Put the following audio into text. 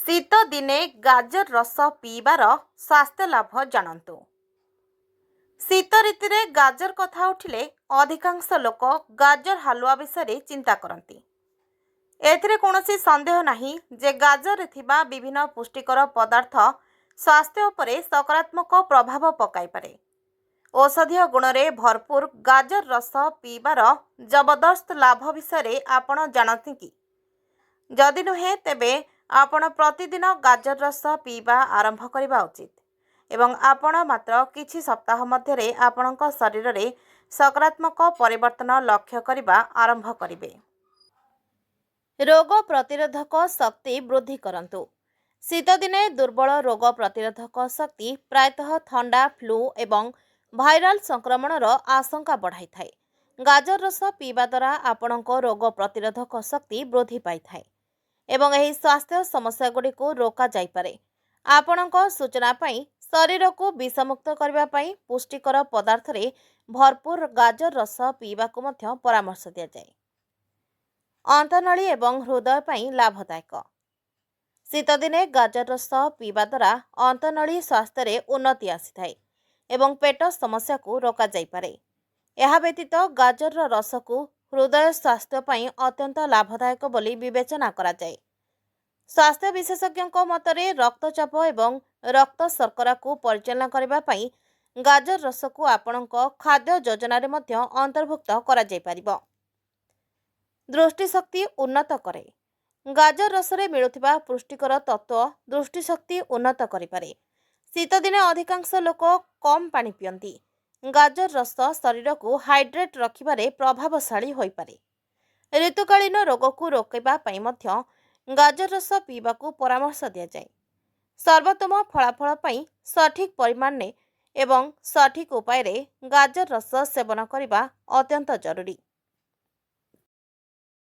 ଶୀତଦିନେ ଗାଜର ରସ ପିଇବାର ସ୍ୱାସ୍ଥ୍ୟ ଲାଭ ଜାଣନ୍ତୁ। ଶୀତ ଋତୁରେ ଗାଜର କଥା ଉଠିଲେ ଅଧିକାଂଶ ଲୋକ ଗାଜର ହାଲୁଆ ବିଷୟରେ ଚିନ୍ତା କରନ୍ତି। ଏଥିରେ କୌଣସି ସନ୍ଦେହ ନାହିଁ ଯେ ଗାଜରରେ ଥିବା ବିଭିନ୍ନ ପୁଷ୍ଟିକର ପଦାର୍ଥ ସ୍ୱାସ୍ଥ୍ୟ ଉପରେ ସକାରାତ୍ମକ ପ୍ରଭାବ ପକାଇପାରେ। ଔଷଧୀୟ ଗୁଣରେ ଭରପୁର ଗାଜର ରସ ପିଇବାର ଜବରଦସ୍ତ ଲାଭ ବିଷୟରେ ଆପଣ ଜାଣନ୍ତି କି? ଯଦି ନୁହେଁ, ତେବେ ଆପଣ ପ୍ରତିଦିନ ଗାଜର ରସ ପିଇବା ଆରମ୍ଭ କରିବା ଉଚିତ ଏବଂ ଆପଣ ମାତ୍ର କିଛି ସପ୍ତାହ ମଧ୍ୟରେ ଆପଣଙ୍କ ଶରୀରରେ ସକାରାତ୍ମକ ପରିବର୍ତ୍ତନ ଲକ୍ଷ୍ୟ କରିବା ଆରମ୍ଭ କରିବେ। ରୋଗ ପ୍ରତିରୋଧକ ଶକ୍ତି ବୃଦ୍ଧି କରନ୍ତୁ। ଶୀତଦିନେ ଦୁର୍ବଳ ରୋଗ ପ୍ରତିରୋଧକ ଶକ୍ତି ପ୍ରାୟତଃ ଥଣ୍ଡା, ଫ୍ଲୁ ଏବଂ ଭାଇରାଲ ସଂକ୍ରମଣର ଆଶଙ୍କା ବଢ଼ାଇଥାଏ। ଗାଜର ରସ ପିଇବା ଦ୍ୱାରା ଆପଣଙ୍କ ରୋଗ ପ୍ରତିରୋଧକ ଶକ୍ତି ବୃଦ୍ଧି ପାଇଥାଏ ଏବଂ ଏହି ସ୍ୱାସ୍ଥ୍ୟ ସମସ୍ୟାଗୁଡ଼ିକୁ ରୋକାଯାଇପାରେ। ଆପଣଙ୍କ ସୂଚନା ପାଇଁ, ଶରୀରକୁ ବିଷମୁକ୍ତ କରିବା ପାଇଁ ପୁଷ୍ଟିକର ପଦାର୍ଥରେ ଭରପୁର ଗାଜର ରସ ପିଇବାକୁ ମଧ୍ୟ ପରାମର୍ଶ ଦିଆଯାଏ। ଅନ୍ତନଳୀ ଏବଂ ହୃଦୟ ପାଇଁ ଲାଭଦାୟକ। ଶୀତଦିନେ ଗାଜର ରସ ପିଇବା ଦ୍ୱାରା ଅନ୍ତନଳୀ ସ୍ୱାସ୍ଥ୍ୟରେ ଉନ୍ନତି ଆସିଥାଏ ଏବଂ ପେଟ ସମସ୍ୟାକୁ ରୋକାଯାଇପାରେ। ଏହା ବ୍ୟତୀତ ଗାଜରର ରସକୁ ହୃଦୟ ସ୍ୱାସ୍ଥ୍ୟ ପାଇଁ ଅତ୍ୟନ୍ତ ଲାଭଦାୟକ ବୋଲି ବିବେଚନା କରାଯାଏ। ସ୍ୱାସ୍ଥ୍ୟ ବିଶେଷଜ୍ଞଙ୍କ ମତରେ ରକ୍ତଚାପ ଏବଂ ରକ୍ତ ଶର୍କରାକୁ ପରିଚାଳନା କରିବା ପାଇଁ ଗାଜର ରସକୁ ଆପଣଙ୍କ ଖାଦ୍ୟ ଯୋଜନାରେ ମଧ୍ୟ ଅନ୍ତର୍ଭୁକ୍ତ କରାଯାଇପାରିବ। ଦୃଷ୍ଟିଶକ୍ତି ଉନ୍ନତ କରେ। ଗାଜର ରସରେ ମିଳୁଥିବା ପୁଷ୍ଟିକର ତତ୍ତ୍ୱ ଦୃଷ୍ଟିଶକ୍ତି ଉନ୍ନତ କରିପାରେ। ଶୀତଦିନେ ଅଧିକାଂଶ ଲୋକ କମ୍ ପାଣି ପିଅନ୍ତି। ଗାଜର ରସ ଶରୀରକୁ ହାଇଡ୍ରେଟ୍ ରଖିବାରେ ପ୍ରଭାବଶାଳୀ ହୋଇପାରେ। ଋତୁକାଳୀନ ରୋଗକୁ ରୋକିବା ପାଇଁ ମଧ୍ୟ ଗାଜର ରସ ପିଇବାକୁ ପରାମର୍ଶ ଦିଆଯାଏ। ସର୍ବୋତ୍ତମ ଫଳାଫଳ ପାଇଁ ସଠିକ୍ ପରିମାଣରେ ଏବଂ ସଠିକ୍ ଉପାୟରେ ଗାଜର ରସ ସେବନ କରିବା ଅତ୍ୟନ୍ତ ଜରୁରୀ।